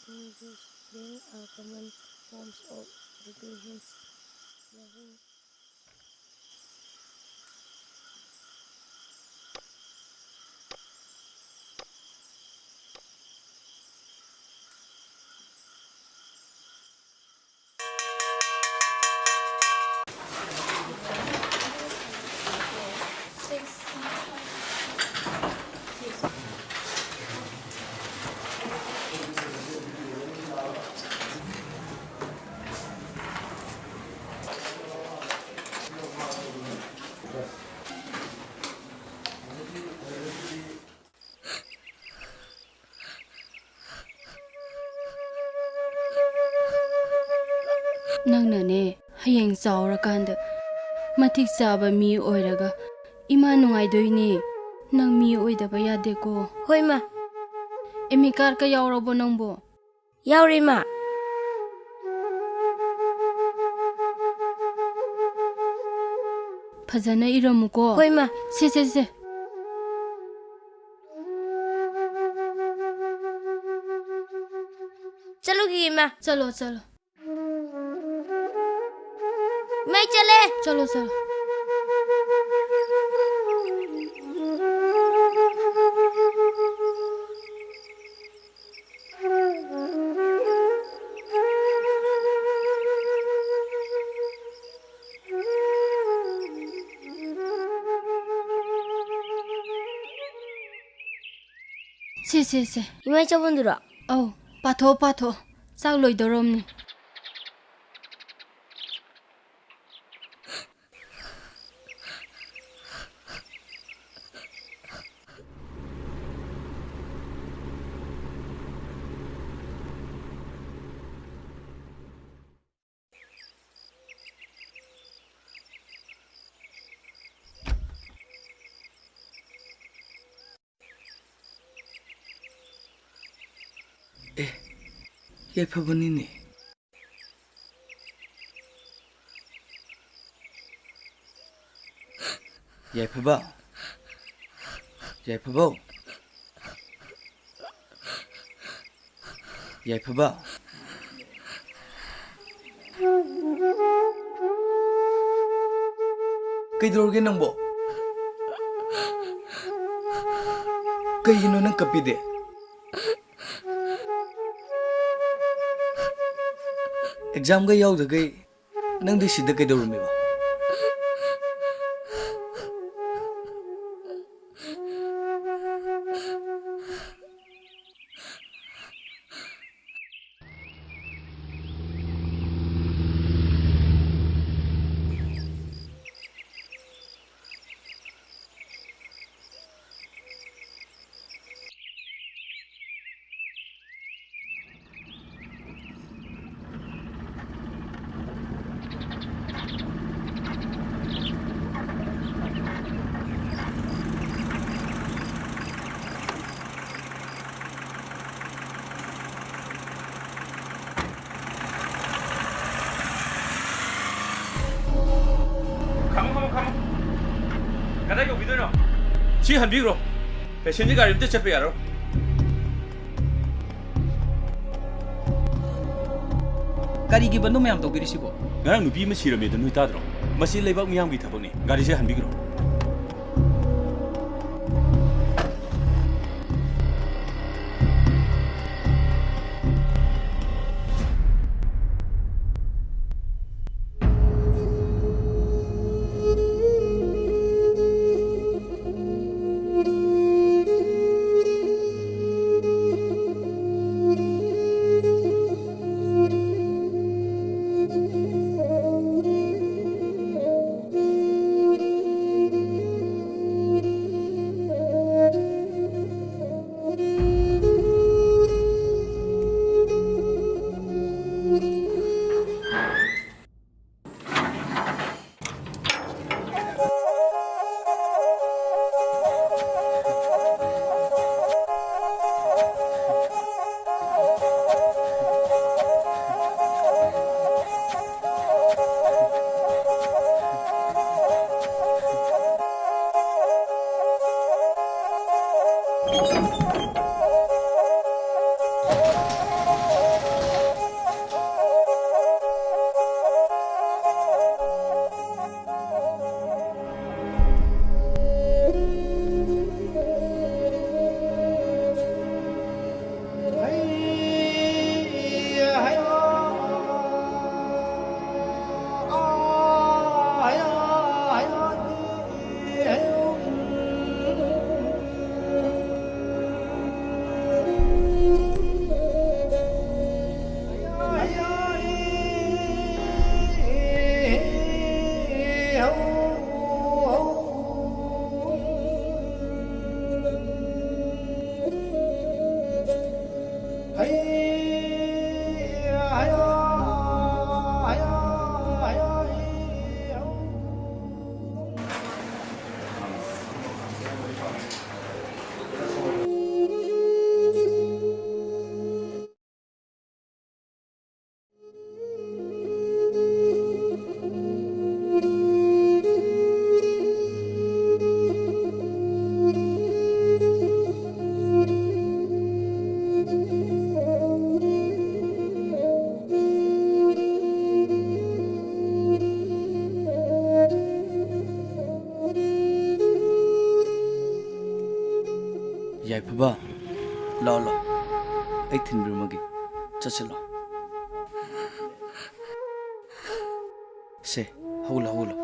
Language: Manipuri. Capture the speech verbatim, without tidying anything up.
There are common forms of repetitions. ꯅꯪꯅꯅꯦ, ꯍꯌꯦꯡ ꯆꯥꯎꯔꯀꯥꯟꯗ ꯃꯇꯤꯛ ꯆꯥꯕ ꯃꯤ ꯑꯣꯏꯔꯒ ꯏꯃꯥ ꯅꯨꯡꯉꯥꯏꯗꯣꯏꯅꯦ꯫ ꯅꯪ ꯃꯤ ꯑꯣꯏꯗꯕ ꯌꯥꯗꯦꯀꯣ꯫ ꯍꯣꯏ, ꯏꯃꯥ꯫ ꯑꯦꯃꯤ ꯀꯥꯔꯗꯀ ꯌꯥꯎꯔꯕꯣ ꯅꯪꯕꯣ? ꯌꯥꯎꯔꯦ, ꯏꯃꯥ꯫ ꯐꯖꯅ ꯏꯔꯝꯃꯨꯀꯣ꯫ ꯍꯣꯏ, ꯏꯃꯥ꯫ ꯁꯦ, ꯁꯦ, ꯁꯦ꯫ ꯆꯠꯂꯨꯈꯤꯒꯦ, ꯏꯃꯥ꯫ ꯆꯠꯂꯣ, ꯆꯠꯂꯣ꯫ ꯏꯃꯥ, ꯑꯩ ꯆꯠꯂꯦ꯫ ꯆꯠꯂꯣ, ꯆꯠꯂꯣ꯫ ꯁꯦ, ꯁꯦ, ꯁꯦ꯫ ꯏꯃꯥ, ꯑꯩ ꯆꯥꯎꯕꯟꯗꯨꯔꯣ? ꯑꯧ, ꯄꯥꯊꯣꯛꯑꯣ, ꯄꯥꯊꯣꯛꯑꯣ꯫ ꯆꯥꯛ ꯂꯣꯏꯗꯧꯔꯝꯅꯤ꯫ ꯑꯦ, ꯌꯥꯏꯐꯕꯅꯤꯅꯦ꯫ ꯌꯥꯏꯐꯕ, ꯌꯥꯏꯐꯕꯧ꯫ ꯌꯥꯏꯐꯕ, ꯀꯩꯗꯧꯔꯒꯦ ꯅꯪꯕꯣ? ꯀꯩꯒꯤꯅꯣ ꯅꯪ ꯀꯞꯄꯤꯗꯤ? ꯑꯦꯛꯖꯥꯝꯒ ꯌꯥꯎꯗꯈꯩ ꯅꯪꯗꯤ ꯁꯤꯗ ꯀꯩꯗꯧꯔꯝꯃꯤꯕ? ꯈꯥꯝꯃꯣ, ꯈꯥꯝꯃꯣ, ꯈꯥꯝꯃꯣ꯫ ꯀꯗꯥꯏ ꯌꯧꯕꯤꯗꯣꯏꯅꯣ? ꯁꯤ ꯍꯟꯕꯤꯈ꯭ꯔꯣ꯫ ꯄꯦꯁꯦꯟꯖꯔ ꯒꯥꯔꯤ ꯑꯝꯇ ꯆꯠꯄ ꯌꯥꯔꯣꯏ꯫ ꯀꯔꯤꯒꯤ ꯕꯟꯗꯣ ꯃꯌꯥꯝ ꯇꯧꯕꯤꯔꯤꯁꯤꯕꯣ? ꯉꯔꯥꯡ ꯅꯨꯄꯤ ꯑꯃ ꯁꯤꯔꯝꯃꯦꯗꯣ ꯅꯣꯏ ꯇꯥꯗ꯭ꯔꯣ? ꯃꯁꯤ ꯂꯩꯕꯥꯛ ꯃꯤꯌꯥꯝꯒꯤ ꯊꯕꯛꯅꯤ꯫ ꯒꯥꯔꯤꯁꯦ ꯍꯟꯕꯤꯈ꯭ꯔꯣ꯫ ꯕꯕꯥ, ꯂꯥꯛꯑꯣ, ꯂꯥꯛꯑꯣ, ꯑꯩ ꯊꯤꯟꯕꯤꯔꯝꯃꯒꯦ꯫ ꯆꯠꯁꯤꯜꯂꯣ꯫ ꯁꯦ, ꯍꯧꯒꯠꯂꯣ, ꯍꯧꯒꯠꯂꯣ꯫